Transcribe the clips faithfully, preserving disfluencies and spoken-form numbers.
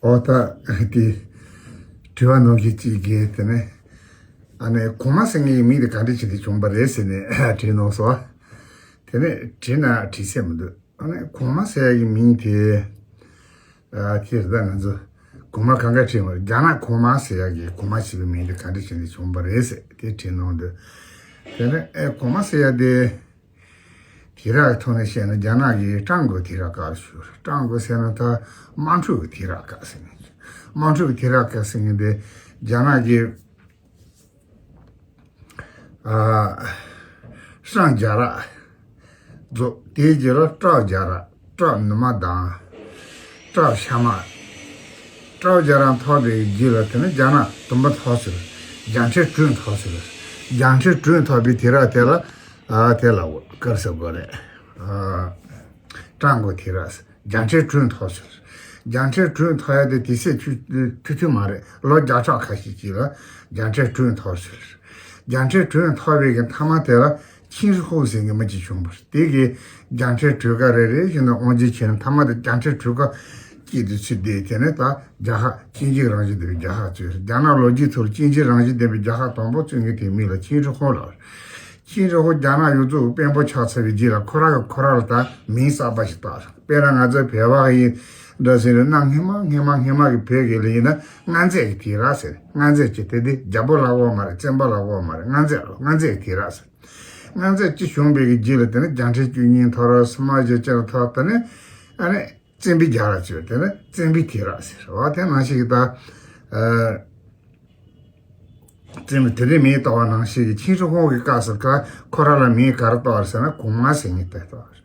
ཨོ་ད་དེ་དྲི་བ་ནོར་གྱི་གཅིག་གིས་དེ་ནས་ཨ་ནི་གོང་མ་ཟེར་མཁན་གྱི་མིང་དེ་ག་འདྲ་བྱས་ཏེ་བྱུང་བ་རེད་ཟེར་ནས་དྲིས་གནང་སོང་། དེ་ནས་དྲིས་ན་དྲིས་ཚད་མི་འདུག་ཨ་ནི་གོང་མ་ཟེར་ཡ་གི་མིང་དེ་ཨ་དེ་རེད། ད་ང་ཚོ་གོང་མ་གང་ག་དྲིས་མ་རེད། རྒྱ་ནག་གོང་མ་ཟེར་ཡ་གི་གོང་མ་ཞེས་པའི་མིང་དེ་ག་འདྲ་བྱས་ནས་བྱུང་བ་རེད་ཟེར་དེ་དྲིས་གནང་འདུག་དེ་ནས་ཨེ་གོང་མ་ཟེར་ཡ་དེ། དུས་རབས་ཐོག་ནས་བཤད་ན་རྒྱ་ནག་གི་ཀྲང་གོ་དུས་རབས་སྐབས་སུ། ཀྲང་གོ་ཟེར་ན་ད་དམངས་ཁྲོད་ཀྱི་དུས་རབས་སྐབས་ཟེར་ནས། དམངས་ཁྲོད་ཀྱི་དུས་རབས་སྐབས་ཟེར་མཁན་དེ་རྒྱ་ནག་གི་ཨ་ཧྲང་རྒྱལ་རབས་རྫོགས། དེའི་རྗེས་ལ་ཀྲའོ་རྒྱལ་རབས། ཀྲའོ་ནུ་མ་དང་། ཀྲའོ་ཤ་མ། ཀྲའོ་རྒྱལ་རབས་འཐོར་བའི་རྗེས་ལ་དེ་ནི་རྒྱ་ནག་དུམ་བུ་འཐོར་ཟེར། རྒྱ་ཁྲི་དྲུག་འཐོར་ཟེར། རྒྱ་ཁྲི་དྲུག་འཐོར་བའི་དུས་རབས་དེ་ལ། ཨ་དེ་ལ་ག་རེ་ཟེར་དགོས་རེད། ཨ་ཀྲང་གོ་དུས་རབས། རྒྱ་ཁྲི་དྲུག་འཐོར་ཟེར། རྒྱ་ཁྲི་དྲུག་འཐོར་ཡ་དེ་དུས་ཚོད་ཐུང་ཐུང་མ་རེད། ལོ་བརྒྱ་ཕྲག་ཁ་ཤས་ཅིག་ལ་རྒྱ་ཁྲི་དྲུག་འཐོར་ཟེར། རྒྱ་ཁྲི་དྲུག་འཐོར་བའི་གི་མཐའ་མ་དེ་ལ་ཆིན་ཧྲི་ཧོ་ཟེར་མཁན་མི་གཅིག་བྱུང་བ་རེད། དེ་གི་རྒྱ་ཁྲི་དྲུག་ཀ་རེ་རེ་བཞིན་དུ་དབང་སྒྱུར་བྱས་ནས་མཐའ་མ་དེ་རྒྱ་ཁྲི་དྲུག་ཀ་གཅིག་ཏུ་ཚུད་དེ། དེ་ནས་ད་རྒྱལ་ཁབ་གཅིག་གྱུར་རང་བཞིན་ལྡན་པའི་རྒྱལ་ཁབ་བཙུགས། རྒྱ་ནག་ལོ་རྒྱུས་ཐོག་གཅིག་གྱུར་རང་བཞིན་ལྡན་པའི་རྒྱལ་ཁབ་དང་པོ་བཙུགས་མཁན་དེའི་མིང་ལ་ཆིན་ཧྲི་ཧོ་ལབ། ཆིན་ཧྲི་ཧོ་རྒྱ་ནག་ཡུལ་གཙོ་གི་དཔོན་པོ་ཆགས་ཚར་བའི་རྗེས་ལ་ཁོ་རང་གིས་ཁོ་རང་ལ་ད་མིང་གསར་པ་ཞིག་བཏགས། དཔེར་ན་ང་ཚོ་བོད་པ་ཡིན་འདྲ་ཟེར་ནས་གནའ་སྔ་མ་སྔ་མ་སྔ་མ་གི་བོད་ཀྱི་ལ་ཡིན་ན་མངའ་མཛད་ཀྱི་དུས་རབས་ཟེར། མངའ་མཛད་ཀྱི་དེ་དེ་རྒྱལ་པོ་ལབ་ཡོད་མ་རེད། བཙན་པོ་ལབ་ཡོད་མ་རེད། མངའ་མཛད་ལ་མངའ་མཛད་ཀྱི་དུས་རབས་ཟེར། མངའ་མཛད་གཅིག་བྱུང་བའི་གི་རྗེས་ལ་དེ་ནི་རྒྱ་ཁྲི་བཅུ་གཉིས་འཐོར། སུམ་བརྒྱ་བཅུ་གཅིག་འཐོར། དེ་ནས་ཨ་ནི་བཙན་པོའི་རྒྱལ་རབས་བཙུགས། དེ་ནི་བཙན་པོའི་དུས་རབས་ཟེར་བ། དེ་ནང་བཞིན་གྱི་ད་ཨ་བཙན་པོ་དེ་རིང་མིང་བཏགས་པ་ནང་བཞིན་གྱི་ཆིན་ཧྲི་ཧོ་གི་སྐབས་སུ་ཀ་ཁོ་རང་ལ་མིང་ག་རེ་བཏགས་རེད་ཟེར་ན་གོང་མ་ཟེར་མཁན་དེ་བཏགས་རེད།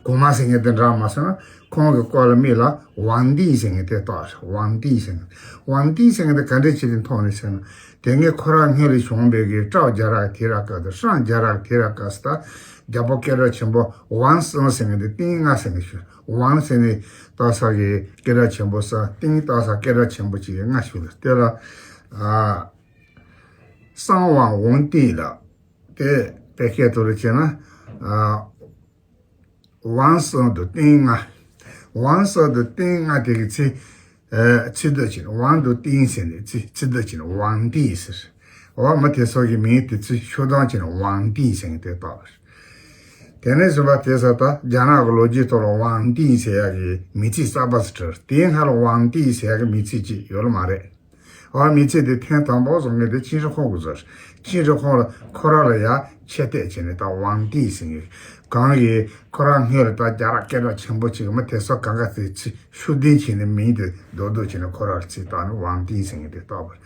གོང་མ་ཟེར་མཁན་དེ་འདྲ་མ་སོང་ན་ཁོང་གི་སྐོར་ལ་མིང་ལ་ཝང་ཏིང་ཟེར་མཁན་དེ་བཏགས་རེད། ཝང་ཏིང་ཟེར་མཁན། ཝང་ཏིང་ཟེར་མཁན་དེ་ག་འདྲ་བྱས་ནས་ཐོགས་ནས་ཟེར་ན། དེ་སྔའི་ཁོ་རང་སྔོན་ལ་བྱུང་བའི་གི་ཀྲའོ་རྒྱལ་རབས་དུས་རབས་སྐབས་དང་ཧྲང་རྒྱལ་རབས་དུས་རབས་སྐབས་སུ་ད་རྒྱལ་པོ་སྐད་གྲགས་ཆེན་པོ་ཝང་སང་ཟེར་མཁན་དེ་ཏིང་ལྔ་ཟེར་མཁན་ཞུ། ཝང་ཟེར་ནས་བཏགས་ས་གི་སྐད་གྲགས་ཆེན་པོ་ས། ཏིང་བཏགས་ས་སྐད་གྲགས་ཆེན་པོ་གཅིག་གི་ལྔ་ཞུ་ལ། དེ་ལ་ཨ་སང་ཝང་ཝང་ཏིང་ལ། དེ་བོད་སྐད་ཐོག་ལ་བྱས་ན་ཨ་ཝང་སང་དུ་ཏིང་ལྔ། ཝང་སང་དུ་ཏིང་ལྔ་དེ་གི་ཚེ་ཨ་ཚིག་སྡུད་བྱས་ནས་ཝང་དུ་ཏིང་ཟེར་ནས་ཚིག་ཚིག་སྡུད་བྱས་ནས་ཝང་ཏིང་ཟེར། འོ་མི་དེ་ཚོ་གི་མིང་དེ་ཚོ་ཤོག་གྲངས་བྱས་ནས་ཝང་ཏིང་ཟེར་མཁན་དེ་བཏགས་པ་རེད། དེ་ནས་བཟུང་བ་དེ་ས་ད་རྒྱ་ནག་གི་ལོ་རྒྱུས་ཐོག་ལ་ཝང་ཏིང་ཟེར་ཡག་གི་མིང་ཚིག་གསར་པ་ཞིག་བྲིས། དེའི་སྔ་ལ་ཝང་ཏིང་ཟེར་ཡག་གི་མིང་ཚིག་ཅིག་ཡོད་ལ་མ་རེད། འོ་མིང་ཚིག་དེ་ཐེངས་དང་པོ་བཟོ་མཁན་དེ་ཆིན་ཧྲི་ཧོ་གིས་བཟོས། ཆིན་ཧྲི་ཧོ་ལ་ཁོ་རང་ལ་ཡ་ཆེ་བསྟོད་བྱས་ནས་ད་ཝང་ཏིང་ཟེར་མཁན། གང་གི་ཁོ་རང་སྔོན་ལ་ད་རྒྱལ་རབས་སྐད་གྲགས་ཆེན་པོ་ཅིག་མི་དེ་ཚོ་གང་ག་དེ་ཚིག་ཤུགས་ལྡན་བྱས་ནས་མིང་དེ་རྡོག་རྡོག་བྱས་ནས་ཁོ་རང་ལ་ཚིག་བཏགས་ནས་ཝང་ཏིང་ཟེར་མཁན་དེ་བཏགས་པ་རེད།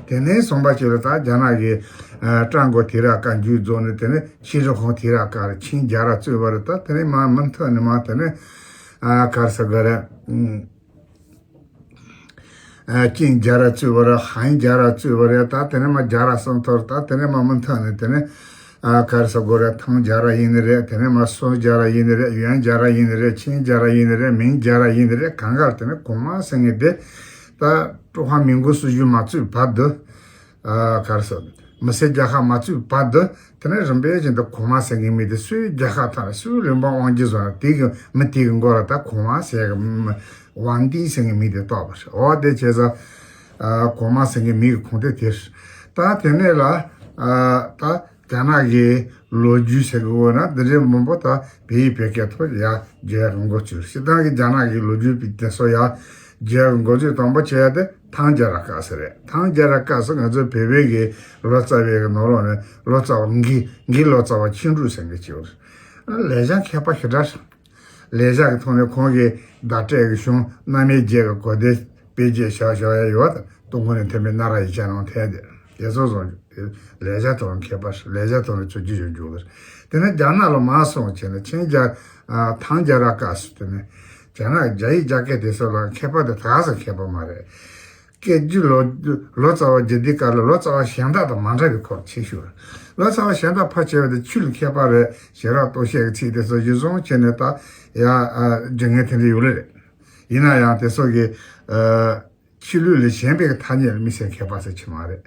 དེ་ནས་བཟུང་བ་ཅིག་ལ་ད་རྒྱ་ནག་གི་ཨ་ཀྲང་གོ་དུས་རབས་སྐབས་མཇུག་རྫོགས་ནས་དེ་ནས་ཆིན་ཧྲི་ཧོ་དུས་རབས་སྐབས་ལ་ཆིན་རྒྱལ་རབས་བཙུགས་པ་རེད། ད་དེ་ནས་མར་མུ་མཐུད་ནས་མར་དེ་ནས་ཨ་ག་རེ་ཟེར་དགོས་རེད། ཨ་ཅིན་རྒྱལ་རབས་བཙུགས་པ་རེད། ཧན་རྒྱལ་རབས་བཙུགས་པ་རེད། ད་དེ་ནས་མར་རྒྱལ་རབས་གསུམ་འཐོར། ད་དེ་ནས་མར་མུ་མཐུད་ནས་དེ་ནས་ཨ་ག་རེ་ཟེར་དགོས་རེད། ཐང་རྒྱལ་རབས་ཡིན་ནི་རེད། དེ་ནས་མར་སུང་རྒྱལ་རབས་ཡིན་ནི་རེད། ཡོན་རྒྱལ་རབས་ཡིན་ནི་རེད། ཆིན་རྒྱལ་རབས་ཡིན་ནི་རེད། མིང་རྒྱལ་རབས་ཡིན་ནི་རེད། གང་ག་དེ་ནས་གོང་མ་ཟེར་མཁན་དེ་ད་ཀྲུང་ཧྭ་མིན་གོང་སྲིད་གཞུང་མ་བཙུགས་བར་དུ། ཨ་ག་རེ་ཟེར། མི་སེར་རྒྱལ་ཁབ་མ་བཙུགས་བར་དུ་དེ་ནས་རིམ་པས་བཞིན་དུ་གོང་མ་ཟེར་མཁན་མི་དེ་སུའི་རྒྱལ་ཁབ་ཐོག་ལ་སུའི་ལུང་པ་དབང་སྒྱུར་བཟུང་ནས་དེ་གི་མི་དེ་གི་མགོ་ལ་ད་གོང་མ་ཟེར་གི་མི་ཝང་ཏིང་ཟེར་མཁན་མི་དེ་བཏགས་པ་རེད། འོ་དེ་བྱས་ཙང་ཨ་གོང་མ་ཟེར་མཁན་མི་གི་ཁུངས་དེ་དེ་རེད། ད་དེ་ནས་ལ་ཨ་ད་རྒྱ་ནག་གི་ལོ་རྒྱུས་ཟེར་གི་འོ་ན་འདི་འདྲའི་མང་པོ་ད་བོད་ཡིག་བོད་སྐད་ཐོག་ཡར་བརྗོད་ཡག་གི་འགོ་བཙུགས། སྤྱིར་བཏང་གི་རྒྱ་ནག་གི་ལོ་རྒྱུས་པའི་དེ་ཚོ་ཡར་བརྗོད་ཡག་གི་འགོ་བཙུགས་དང་པོ་བྱེད་ཡག་དེ་ཐང་རྒྱལ་རབས་སྐབས་སུ་རེད། ཐང་རྒྱལ་རབས་སྐབས་སུ་ང་ཚོ་བོད་པའི་གི་ལོ་ཙཱ་བའི་གི་ནང་ལོགས་ནས་ལོ་ཙཱ་བ་འགི་འགི་ལོ་ཙཱ་བ་ཆིང་འབྲུག་ཟེར་མཁན་ཅིག་ཡོད་རེད། ལེགས་སྦྱར་མཁས་པ་ཞེ་དྲག་རེད། ལེགས་སྦྱར་གྱི་ཐོག་ནས་ཁོང་གིས་བརྡ་སྤྲོད་ཀྱི་གཞུང་རྣམ་དབྱེ་བརྒྱད་ཀྱི་གོ་བདེ་དཔེ་བརྒྱད་བཞག་བཞག་ཡ་ཡོད། སྟོད་འགོ་ནས་འཐེན་པའི་སྣ་རགས་ཡིག་ཆ་ནང་ཐད་དེ་དེ་ཚོ་བཟུང་རྒྱུ་དེ་ལེགས་སྦྱར་ཐོག་ནས་མཁས་པ་ལེགས་སྦྱར་ཐོག་ནས་ཚུར་རྒྱུ་ཡོད་རྒྱུ་རེད། དེ་ནས་རྒྱ་ནག་ལ་མར་སོང་བྱས་ནས་ཆིང་རྒྱལ་ཨ་ཐང་རྒྱལ་རབས་སྐབས་སུ་དེ་ནས་རྒྱ་ནག་རྒྱ་ཡིག་རྒྱ་སྐད་དེ་ཚོ་ལ་མཁས་པ་དེ་ད་ག་ཟེ་མཁས་པ་མ་རེད། སྐད་རྒྱུད་ལོ་ལོ་ཙཱ་བ་རྒྱུད་སྡེ་སྐབས་ལ་ལོ་ཙཱ་བ་གཞན་དག་དང་མ་འདྲ་བའི་སྐོར་ཆེ་ཤོས་རེད། ལོ་ཙཱ་བ་གཞན་དག་ཕལ་ཆེ་བ་དེ་ཆོས་ལ་མཁས་པ་རེད། ཞེ་དྲག་རྟོགས་བྱེད་ཀྱི་ཚིག་དེ་ཚོ་གཞིར་བཟུང་བྱས་ནས་ད་ཡ་ཨ་སྦྱོང་མཁན་དེ་འདྲ་ཡོད་རེད། ཡིན་ན་ཡང་དེ་ཚོ་གི་ཨ་ཆོས་ལུགས་ལས་གཞན་པའི་ཐ་སྙད་ལ་དམིགས་བསལ་མཁས་པ་ཟེར་གྱི་མ་རེད།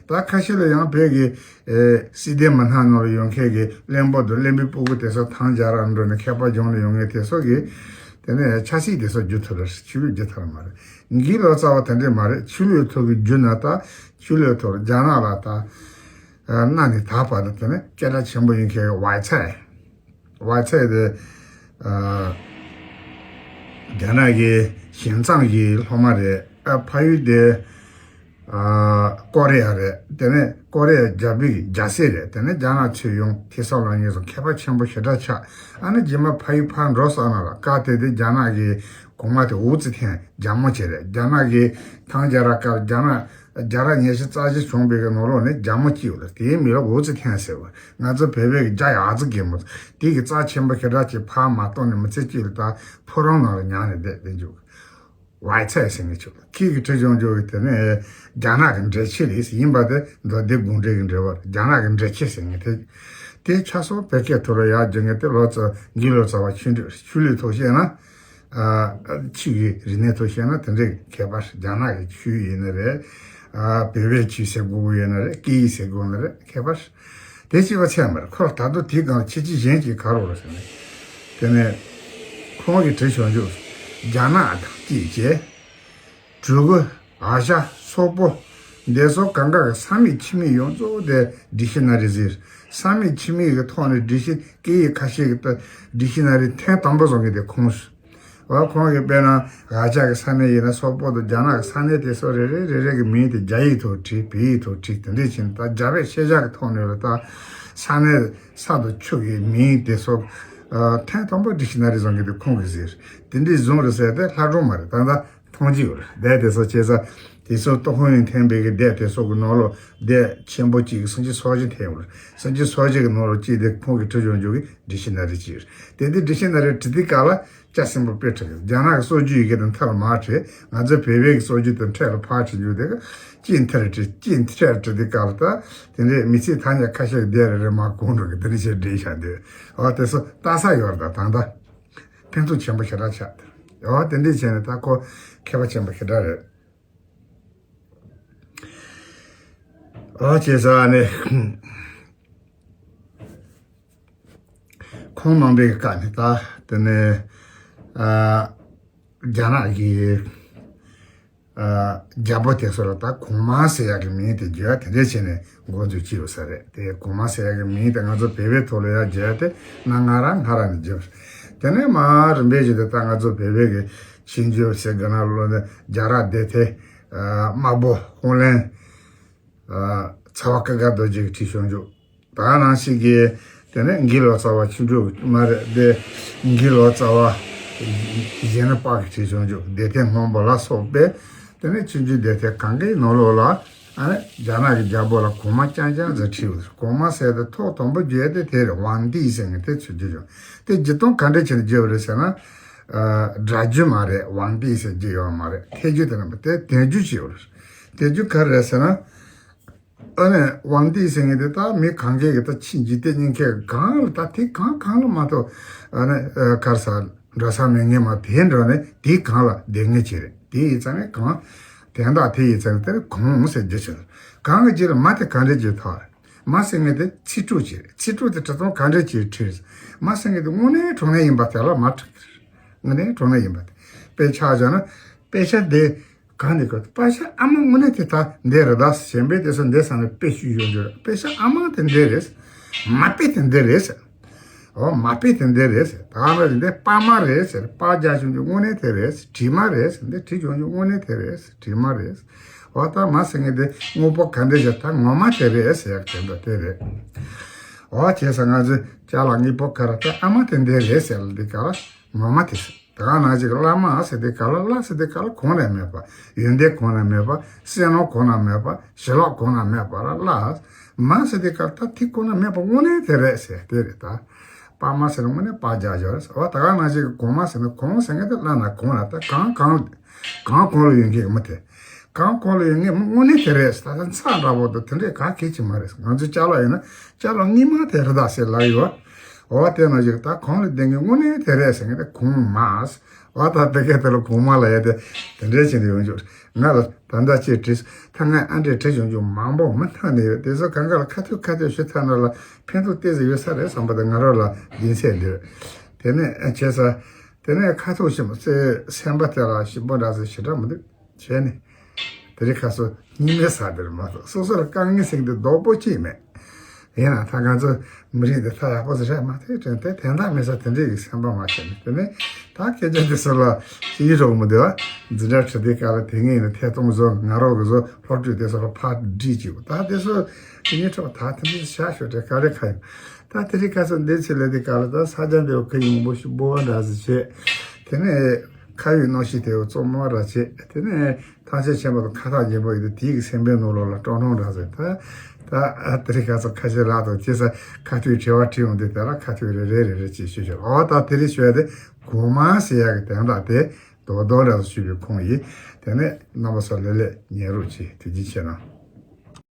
ད་ཁ་ཤས་ལ་ཡང་བོད་ཀྱི་ཨེ་སྲིད་དོན་མི་སྣ་ནང་ལ་ཡོད་མཁན་གྱི་བློན་པོ་དང་བློན་པོའི་སྤུ་གུ་དེ་ཚོ་ཐང་རྒྱལ་རབས་འགྲོ་ནས་མཁས་པ་སྦྱོང་ལ་ཡོང་མཁན་དེ་ཚོ་གི་ དེ་ནས་ཆབ་སྲིད་དེ་ཚོ་བསྒྱུར་ཐུབ་རེད། ཆོས་ལུགས་བསྒྱུར་ཐུབ་ར་མ་རེད། འགི་ལོ་ཙཱ་བ་དེ་འདྲས་མ་རེད། ཆོས་ལུགས་ཐོག་གི་བསྒྱུར་ན་ད་ཆོས་ལུགས་ཐོག་རྒྱ་ནག་ལ་ད་གནའ་ནས་ད་བར་དུ་དེ་ནས་སྐད་གྲགས་ཆེན་པོ་ཡིན་མཁན་ཝའི་ཚའེ། ཝའི་ཚའེ་དེ་རྒྱ་ནག་གི་ཞིན་ཙང་གི་སློབ་མ་རེད། ཨ་ཕ་ཡུལ་དེ། ཨ་ཀོ་རི་ཡ་རེད། དེ་ནས་ཀོ་རི་ཡ་རྒྱ་བོད་ཀྱི་རྒྱལ་སྲས་རེད། དེ་ནས་རྒྱ་ནག་ཚུར་ཡོང་ཐེ་ས་ལོ་ཉིས་སོང་མཁས་པ་ཆེན་པོ་ཞེ་དྲག་ཆགས། ཨ་ནི་རྗེས་མ་ཕ་ཡུལ་ཕར་འགྲོ་ས་ན་ལ་སྐབས་དེ་དུས་རྒྱ་ནག་གི་གོང་མ་དེ་ཝུའུ་ཙི་ཐན་རྒྱ་མོ་ཅིག་རེད། རྒྱ་ནག་གི་ཐང་རྒྱལ་རབས་སྐབས་རྒྱ་ནག་རྒྱལ་རབས་ཉི་ཤུ་རྩ་བཞི་བྱུང་བའི་གི་ནང་ལོགས་ནས་རྒྱ་མོ་གཅིག་ཡོད་རེད། དེའི་མིང་ལ་ཝུའུ་ཙི་ཐན་ཟེར་བ། ང་ཚོ་བོད་པའི་གི་རྒྱ་ཡག་ཙི་གེ་མོ་དེ་གི་རྩ་ཆེན་པོ་ཞེ་དྲག་ཅིག་ཕར་མ་གཏོང་ནས་མི་ཚེ་གཅིག་ལ་ད་ཕོ་བྲང་ནང་ལ་ཉལ་ནས་བསྡད་བསྡད་འཇུག་ཝའི་ཚའེ་ཟེར་མཁན་ཅིག་ལ་ཁྱེད་ཀྱིས་བྲིས་བྱུང་བྱུང་གི་དེ་ནས་རྒྱ་ནག་གི་འགྲེལ་བྱེད་རེད། ཡིན་པ་དེ་མདོ་སྡེ་དགོངས་འགྲེལ་གྱི་འགྲེལ་པ་རེད། རྒྱ་ནག་གི་འགྲེལ་བྱེད་ཟེར་མཁན་དེ་དེ་ཆ་སོགས་བོད་སྐད་ཐོག་ལ་ཡར་བསྒྱུར་མཁན་དེ་ལོ་ཙཱ་འགི་ལོ་ཙཱ་བ་ཆོས་འབྲེལ་ཆོས་ལུགས་ཐོག་བཤད་ན་ཨ་ཆོས་ཀྱི་རིག་གནས་ཐོག་བཤད་ན་དེ་འདྲའི་མཁས་པ་རེད། རྒྱ་ནག་གི་ཆོས་ཡིན་ན་རེད། ཨ་བོད་པའི་ཆོས་ཟེར་དགོས་ཀྱི་ཡོད་ན་རེད། སྐད་ཡིག་ཟེར་དགོས་ན་རེད། མཁས་པ་རེད། དེ་གཅིག་པ་ཚད་མ་རེད། ཁོ་ད་དུང་དེའི་སྒང་ལ་ཁྱད་ཆོས་གཞན་གཅིག་ག་རེ་རེད་ཟེར་ནས། དེ་ནས་ཁོང་གིས་བྲིས་བྱུང་བྱུང་། རྒྱ་ནག་དང་བཅས་བྱས། གྲུ་གུ། ཨ་ཤ། སོག་པོ། འདི་ཚོ་གང་ག་གི་ས་མིག་ཁྱི་མིག་ཡོངས་རྫོགས་དེ་ཌིག་ཤི་ན་རི་ཟེར། ས་མིག་ཁྱི་མིག་གི་ཐོག་ནས་ཌིག་ཤི་སྐད་ཡིག་ཁ་ཤས་ཀྱི་ཌིག་ཤི་ན་རི་ཐེངས་དང་པོ་བཟོ་མཁན་དེ་ཁོང་རེད། འོ་ཁོང་གིས་དཔེར་ན་ཨ་ཤ་གི་ས་གནས་ཡིན་ན་སོག་པོ་དང་རྒྱ་ནག་གི་ས་གནས་དེ་ཚོ་རེ་རེ་རེ་རེ་གི་མིང་དེ་རྒྱ་ཡིག་ཐོག་བྲིས། བོད་ཡིག་ཐོག་བྲིས། དེ་འདྲས་བྱས་ནས་ད་རྒྱ་བོད་ཤེས་བྱ་གི་ཐོག་ནས་ལ་ད་ས་གནས་ས་དང་ཆུ་གི་མིང་དེ་ཚོ་ཨ་ཐེངས་དང་པོ་ཌིག་ཤི་ན་རི་བཟོ་མཁན་དེ་ཁོང་གིས་ཟེར། དེ་འདྲས་བཟུང་རེད་ཟེར་ཏེ་ལྷ་སྒྲུང་མ་རེད། ད་ལྟ་མཐོང་རྒྱུ་ཡོད་རེད། དེ་དེ་ཚོ་བྱས་ཙང་དེ་ཚོ་ཏོག་ཧོང་ཡིན་འཐེན་པའི་གི་སྡེ་དེ་ཚོ་གི་ནང་ལོགས་སྡེ་ཆེན་པོ་གཅིག་གི་སུམ་ཅུ་སོ་བཞི་འཐེན་ཡོད་རེད། སུམ་ཅུ་སོ་བཞི་གི་ནང་ལོགས་གཅིག་དེ་ཁོང་གིས་བྲིས་བྱུང་བྱུང་གི་ཌིག་ཤི་ན་རི་གཅིག་རེད། དེ་དེ་ཌིག་ཤི་ན་རི་བྲིས་དུས་སྐབས་ལ་ལྕགས་སྲིན་པོ་དཔེ་ཁྲིད་གི་རྒྱ་ནག་གི་སྲོལ་རྒྱུན་ཡི་གེ་དང་མཐའ་ལ་མར་བྲིས། ང་ཚོའི་བོད་པའི་གི་སྲོལ་རྒྱུན་དང་འཕྲད་ལ་ཕར་བྲིས་རྒྱུ་དེ་གི་གཅིག་མཐར་བྲིས། གཅིག་མཐར་བྲིས་དུས་སྐབས་ལ་ད་དེ་འདྲའི་མི་ཚེ་ཐ་སྙད་ཁ་ཤས་སྡེ་རེ་རེ་མར་གོང་འགྲོ་གི་དེ་འདྲ་བྱས་བྲིས་བཞག་འདུག་འོ་དེ་ཚོ་ལྟ་ས་ཡོད་རེད། ད་ད་ལྟ་ཕན་ཐོགས་ཆེན་པོ་ཞེ་དྲག་ཆགས་འདུག་འོ་དེ་འདྲ་བྱས་ནས་ད་ཁོ་མཁས་པ་ཆེན་པོ་ཞེ་དྲག་རེད། ཨོ་བྱས་ཙང་ནི་ཁོང་རྣམ་པའི་བཀའ་ནི་ད་དེ་ནས་ཨ་རྒྱ་ནག་གི་ཨ་རྒྱལ་པོ་དེ་ཚོ་ལ་ད་གོང་མ་ཟེར་ཡག་གི་མིང་དེ་བརྗོད་ཡ་དེ་འདྲས་བྱས་ནས་འགོ་འཛུགས་བྱས་ཡོད་ས་རེད། དེ་གོང་མ་ཟེར་ཡག་གི་མིང་དེ་ང་ཚོ་བོད་པའི་ཐོག་ལ་ཡར་བརྗོད་ཡ་དེ་གནའ་སྔ་རབས་སྔ་རབས་ནས་བརྗོད་པ་རེད། དེ་ནས་མར་རིམ་པས་བྱས་ཏེ་ད་ང་ཚོ་བོད་པའི་གི་ཆོས་འབྱོར་ཟེར་དགོས་ན་ལོ་ནས་རྒྱལ་རབས་སྡེ་ཐེ། དམར་པོ་ཧོང་ལན། ཚ་བ་ཀ་དགའ་རྡོ་རྗེ་གིས་བྲིས་བྱུང་བྱུང་། ད་ནང་བཞིན་གྱི་དེ་ནས་འགི་ལོ་ཙཱ་བ་ཆོས་འབྱོར་མ་རེད་དེ། འགི་ལོ་ཙཱ་བ་གཞན་ནི་པ་གིས་བྲིས་བྱུང་བྱུང་། སྡེ་ཐེ་སྔོན་པོ་ལ་སོགས་པས་དེ་ནས་ཆོས་འབྱོར་སྡེ་ཐེ་གང་གའི་ནང་ལོགས་ལ་ཨ་ནི་རྒྱ་ནག་གི་རྒྱལ་པོ་ལ་གོང་མ་རྐྱང་རྐྱང་ཟེར་བྲིས་ཡོད། གོང་མ་ཟེར་དེ་ཐོག་དང་པོ་བརྗོད་དེ་དེ་རེད། ཝང་ཏི་ཟེར་མཁན་དེ་ཚུར་བརྗོད་བྱུང་། དེ་བརྗོད་སྟངས་ག་འདྲ་བྱས་ནས་བརྗོད་པ་རེད་ཟེར་ན། སྒྲ་བརྗོད་མ་རེད། ཝང་ཏི་ཟེར་རྒྱུ་ཡོད་མ་རེད། ཐད་རྒྱུ་དེ་རྣམ་པ་དེ་དོན་བརྗོད་བྱས་ཡོད་རེད། དོན་བརྗོད་ག་རེ་རེད་ཟེར་ན། ཨ་ནི་ཝང་ཏི་ཟེར་མཁན་དེ་ད་མི་གང་གས་ཀྱི་ད་ཕྱིན་འཇིག་རྟེན་གཉིས་ཀས་གང་ལ་ད་དེ་གང་གང་ལ་མ་གཏོགས་ཨ་ནི་གར་ས་འགྲོ་ས་མེད་མཁན་མ་དེ་འགྲོ་ནས་དེ་གང་ལ་བསྡད་མཁན་ཅིག་རེད། དེ་ཡིན་ཙང་ནས་གང་དོན་དག་དེ་ཡིན་ཙང་ནས་དེ་གང་ཟེར་རྒྱུ་ཆེ། གང་གི་རྗེས་ལ་མ་དེ་གང་རེད་ཅེས་ཐོག་རེད། མ་ཟེར་མཁན་དེ་ཚིག་གྲོགས་ཅིག་རེད། ཚིག་གྲོགས་དེ་བྲི་སྟངས་གང་རེད་ཅེས་བྲིས། མ་ཟེར་མཁན་དེ་དངོས་གནས་དྲང་གནས་ཡིན་པ་དེ་ལ་མ་བྲིས་ཀྱི་རེད། དངོས་གནས་དྲང་གནས་ཡིན་པ་དེ། དཔེ་ཆ་བཞག་ན་དཔེ་ཆ་དེ་གང་ནས་གོ། པ་ཤ་ཨ་མ་དངོས་གནས་དེ་ད་འདི་རེད། ད་གཞན་པའི་དེ་ཚོ་འདི་ས་ནས་དཔེ་ཞུས་ཡོང་རྒྱུ་རེད། དཔེ་ཆ་ཨ་མ་དེ་འདི་རེད། མ་དཔེ་དེ་འདི་རེད། ཨོ་མ་དཔེ་དེ་འདི་རེད། ད་ང་རང་འདི་པ་མ་རེད་ཟེར། པ་རྒྱག་བྱུང་རྒྱུ་དངོས་གནས་དེ་རེད། བྲིས་མ་རེད་ཟེར། འདི་བྲིས་བྱུང་རྒྱུ་དངོས་གནས་དེ་རེད། བྲིས་མ་རེད། འོ་ད་མ་ཟེར་མཁན་དེ་དངོས་པོ་ག་འདྲ་ཞིག་ད་ངོ་མ་དེ་རེད་ཟེར་ཡག་དེ་འདྲ་དེ་རེད། འོ་བྱས་ཙང་ང་ཚོས་ཅ་ལག་དངོས་པོ་ག་རེ་ད་ཨ་མ་དེ་འདྲ་རེད་ཟེར་ལ་འདི་ག་ལ་ངོ་མ་དེ་ཟེར། ད་ག་ནང་བཞིན་བླ་མ་ཟེར་དེ་ག་ལ། བླ་ཟེར་དེ་ག་ལ་གོང་ནས་མེད་པ། ཡོན་ཏན་གོང་ནས་མེད་པ། བསོད་ནམས་གོང་ནས་མེད་པ། ཞི་ལྷག་གོང་ནས་མེད་པ་ལ་བླ། མ་ཟེར་དེ་ག་ལ་ད་དེ་གོང་ནས་མེད་པ་དངོས་གནས་དེ་རེད་ཟེར་དེ་རེད་ད། པ་མ་ཟེར་ན་དངོས་གནས་པ་རྒྱག་རྒྱག་རེད་ཟེར། འོ་ད་ག་ནང་བཞིན་གོང་མ་ཟེར་ན་གོང་ཟེར་མཁན་དེ་བླ་ན་གོང་ལ་ད་གང་གང་། གང་གོང་ལ་ཡོད་མཁན་གྱི་མི་དེ། གང་གོང་ལ་ཡོད་མཁན་མི་དངོས་གནས་དེ་རེད། ད་ལྟ་ཚ་འདྲ་པོ་དང་དེ་འདྲས་ག་གེ་ཅི་མ་རེད། ང་ཚོ་ཅ་ལག་ཡིན་ན་ཅ་ལག་དངོས་མ་དེ་རེད་ད་ཟེར་ལབ་ཡོད། འོ་དེ་ནང་བཞིན་ད་གོང་ལ་བསྡད་མཁན་དངོས་གནས་དེ་རེད་ཟེར་མཁན་དེ་གོང་མ། འོ་ད་དེ་ག་དེ་ལ་གོང་མ་ལབ་ཡ་དེ་དེ་འདྲས་བྱས་ནས་ཡོང་རྒྱུ་རེད། ང་ལ་ད་ལྟ་ཅིག་བྲིས། ད་ངས་ཨ་འདྲས་བྲིས་བྱུང་རྒྱུ་མང་པོ་མི་ཐང་ནས་ཡོད། དེ་ཚོ་གང་ག་ལ་ཁ་ཐུག་ཁ་ཐུག་ཞུ་ཐུབ་ན་ལ་ཕན་ཐོགས་ཏོག་ཙམ་ཡོད་ས་རེད་བསམ་པ་དེ་ང་རང་ལ་ཡིན་ཚད་འདུག་དེ་ནས་ཨ་བྱས་ཙང་། དེ་ནས་ཁ་ཐུག་ཞིམ་པོ་ཚེ་སེམས་པ་དེ་ལ་ཞིམ་པོ་འདྲ་ཟེར་ཞེ་དྲག་མི་འདུག་བྱས་ནས། དེ་རིང་ཁ་སང་སྙིང་ནད་ཟ་དེར་མ་གཏོགས་སོ་སོ་ལ་དཀའ་ངལ་ཟེར་གྱི་འདུག་རྡོག་པོ་གཅིག་མེད། ཡིན་ན་ད་ང་ཚོ་མི་རིགས་འདི་ཐག་ཡག་པོ་ཟིག་རེད་མ་ཐེ་དྲན་དེ་དན་རྟགས་མེད་ས་དེ་འདྲས་ཀྱི་སེམས་པ་མ་བྱས་ནས། དེ་ནས་ད་སྐད་ཆ་དེ་ཚོ་ལ་ཅི་ཡིན་རོགས་མི་འདུག་ཨ། འཛིན་གྲྭ་ཁྲིད་དུས་སྐབས་ལ་དེ་ངས་ནི་ཐད་གཏོང་བཟོ་ང་རོགས་གི་བཟོ་སློབ་ཕྲུག་དེ་ཚོ་ལ་ཕར་བསྒྲིགས་བྱས། ད་དེ་ཚོ་དེ་ཉིད་ཁྲོད་ད་དེ་འདྲས་བྱ་ཤོག་དྲན་ག་རེ་ཁ་ཡོད། ད་དེ་རིང་ཁ་སང་འདི་ཚེ་ལས་དེ་ག་ལ་ད་ས་ཆ་འདི་བ་ཁ་ཡིན་པོ་ཞིག་འབོ་བ་འདྲ་ཟིག་བྱས། དེ་ནས་ཁ་ཡོད་གནོད་ཤིག་དེ་བ་བཙོ་མ་འདྲ་བྱས། དེ་ནས་ཐང་ཆེན་ཆེན་པོ་དང་ཁ་ཐག་ཉེ་པོ་ཡོད་དེ་དེའི་གི་སེམས་པའི་ནོར་ལོག་ལ་སྤྲོ་སྣང་འདྲ་ཟིག་ད་ད་དེ་རིང་ཁ་སང་ཁ་ཤས་ལག་དང་ཁྱེད་ས་ཁ་ཐུག་དྲི་བ་དྲི་ཡོང་དུས་དེ་ལ་ཁ་ཐུག་རེ་རེ་རེ་རེ་ཅེས་ཞུས་ཤོག་ཨོ་ད་དེ་རིང་ཞུ་ཡ་དེ་གོ་མ་ཟེར་ཡ་གི་དན་རྟགས་དེ་རྡོག་རྡོག་འདྲ་ཟིག་ཞུས་པའི་ཁུངས་ཡིན། དེ་ནས་རྣམ་པ་ཚོ་ལས་ལས་ཉན་རོགས་གྱིས་དེ་རྒྱུན་ཆེ་ན།